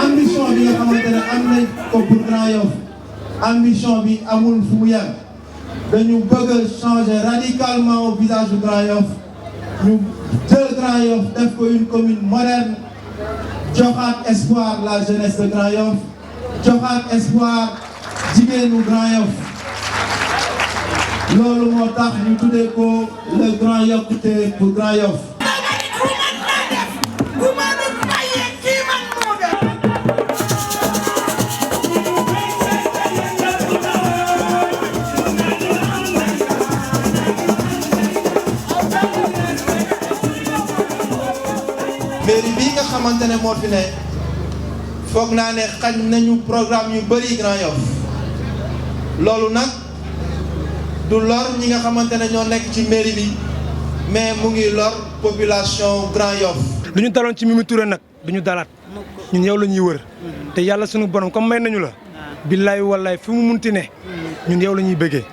ambition bi nga xamante ne am nañ ko pour Grand Yoff ambition bi amul fu mu yem dañu bëgg changer radicalement au visage du Grand Yoff ñu jël Grand Yoff def ko une commune moderne joxaat espoir la jeunesse de Grand Yoff joxaat espoir jigéenu Grand Yoff loolu moo tax ñu tuddee ko le Grand Yokkute pour Grand Yoff. mairie bii nga xamante ne moo fi ne foog naa ne xañ nañu programme yu bëri Grand Yoff loolu nag du lor ñi nga xamante ne ñoo nekk ci mairie bi mais mu ngi lor population Grand Yoff. lu ñu daloon ci Mimi Touré nag du ñu dalaat ñun yow la ñuy wër te yàlla sunu borom comme may nañu la billaay wallaay fi mu munti ne ñun yow la ñuy bëggee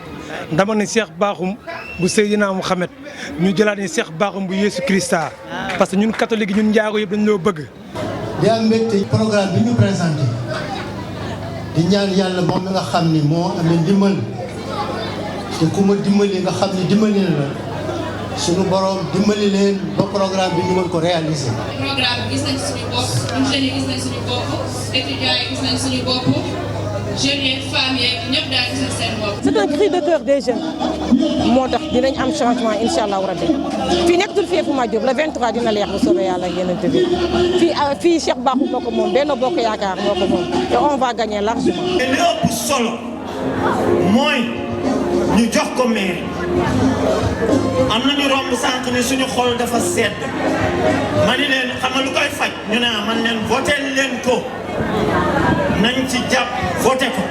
dama ne Cheikh Bakhoum bu Seydina Mouhamed ñu jëlaat ni Cheikh Bakhoum bu Yeesu Christa parce que ñun catholique yi ñun njaago yëpp dañu loo bëgg. di am mbégte programme bi ñu présenté di ñaan yàlla moom mi nga xam ni moo amee ndimbal te ku ma dimbali nga xam ni dimbali na la suñu borom dimbali leen ba programme bi ñu mën ko réaliser. programme bi gis nañ suñu bopp ñun jeunes yi gis nañ suñu bopp étudiants yi gis nañ suñu bopp jeunes yeeg femmes yeeg ñëpp daal gis nañ seen bopp. c'est un cri de cœur des jeunes moo tax dinañ am changement incha allahu rabbi fii nekkatul fii fu ma jóg le 23 dina leer bu soobee yàlla ak yeneen bi fii Cheikh Bakhoum moo ko moom Benno Bokk Yaakaar moo ko moom te on va gagner largement. li ëpp solo mooy ñu jox ko mairie am nañu romb sànq ne suñu xol dafa sedd ma ni leen xam nga lu koy faj ñu ne man leen voté leen ko nañ ci jàpp voté ko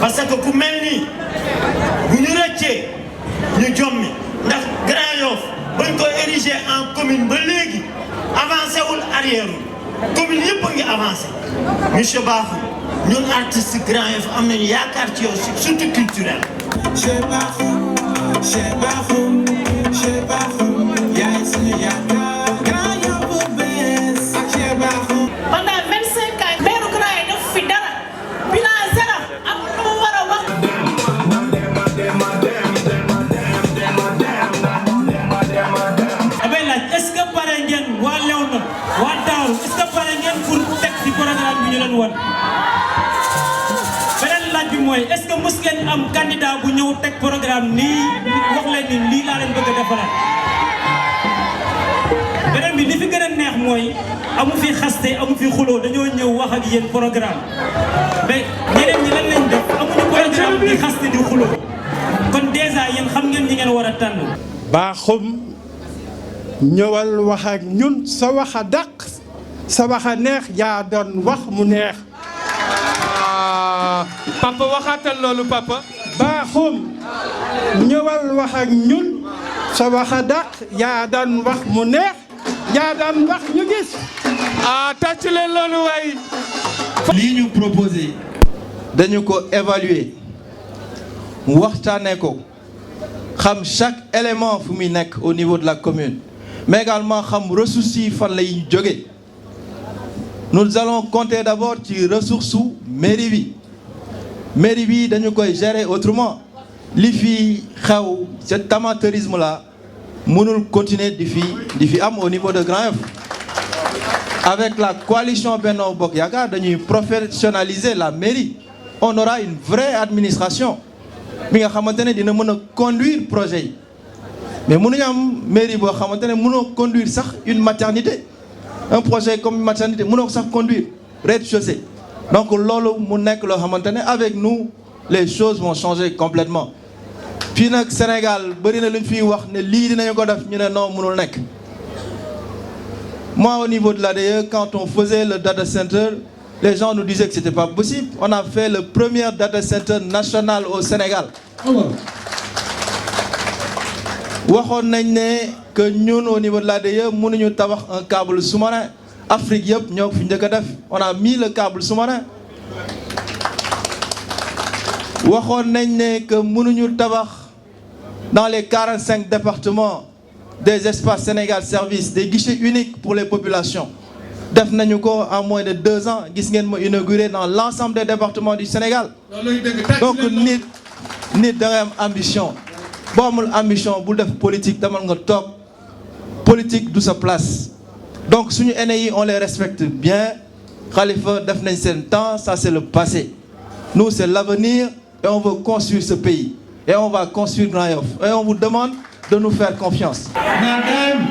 parce que ku mel nii bu ñu rëccee ñu jommi ndax Grand Yoff bañ ko érigé en commune ba léegi avancé wul arrière commune yëpp a ngi avancé monsieur Bakhoum ñun artiste Grand Yoff am nañu yaakaar ci yow surtout culturel. Cheikh Bakhoum yaay suñu yaakaar Grand Yoff bu bees ak Cheikh Bakhoum. pendant 25 ans meeru Grand Yoff def fi dara bilan zéro am lu mu war a wax. damay laaj est-ce que pare ngeen waa Léona waa Daaru est-ce que pare ngeen pour teg ci programme bi ñu leen wan. beneen laaj bi mooy est-ce que mës ngeen am candidat bu ñëw teg programme nii wax leen ni lii laa leen bëgg a defaraat. beneen bi li fi gën a neex mooy amu fi xaste amu fi xuloo dañoo ñëw wax ak yéen programme mais ñeneen ñi lan lañ def amuñu programme di xaste di xuloo kon déjà yéen xam ngeen ñi ngeen war a tànn. Bakhoum ñëwal wax ak ñun sa wax a dàq sa wax a neex yaa doon wax mu neex. papa waxaatal loolu papa. Bakhoum ñëwal wax ak ñun sa wax a dàq yaa doon wax mu neex yaa doon wax ñu gis. tàcc leen loolu waay. lii ñu proposé dañu ko évaluer waxtaanee ko xam chaque élément fu muy nekk au niveau de la commune mais également xam ressources yi fan lay jóge. nous allons compter d'abord ci ressources su mairie bi dañu koy gérer autrement li fi xew cet amateurisme là mënul continuer di fi am au niveau de Grand Yoff. avec la coalition Benno Bokk Yaakaar dañuy professionnaliser la mairie on aura une vraie administration bi nga xamante ne dina mën a conduire projet yi mais mënuñu am mairie boo xamante ne mënoo conduire sax une maternité un projet comme une maternité mënoo ko sax conduire rez-de-chaussée donc loolu mu nekk loo xamante ne avec nous les choses vont changer complètement fii nag Sénégal bëri na lu ñu fiy wax ne lii dinañu ko def ñu ne non mënul nekk. Moi, au niveau de l'ADE, quand on faisait le data center, les gens nous disaient que c'était pas possible. On a fait le premier data center national au Sénégal. waxoon nañ ne que ñun au niveau de l'ADE mënuñu tabax un câble sous-marin Afrique yëpp ñoo fi njëkk a def on a mis le câble sous-marin waxoon nañ ne que mënuñu tabax dans les 45 départements des espaces Sénégal Service des guichets uniques pour les populations def nañu ko en moins de 2 ans gis ngeen ma inauguré dans l'ensemble des départements du Sénégal donc nit da ngay am ambition boo amul ambition bul def politique demal nga toog politique du sa place donc suñu aînés yi on les respecte bien Khalifa def nañ seen temps ça c'est le passé nous c'est l'avenir et on veut construire ce pays et on va construire Grand Yoff et on vous demande de nous faire confiance. Madame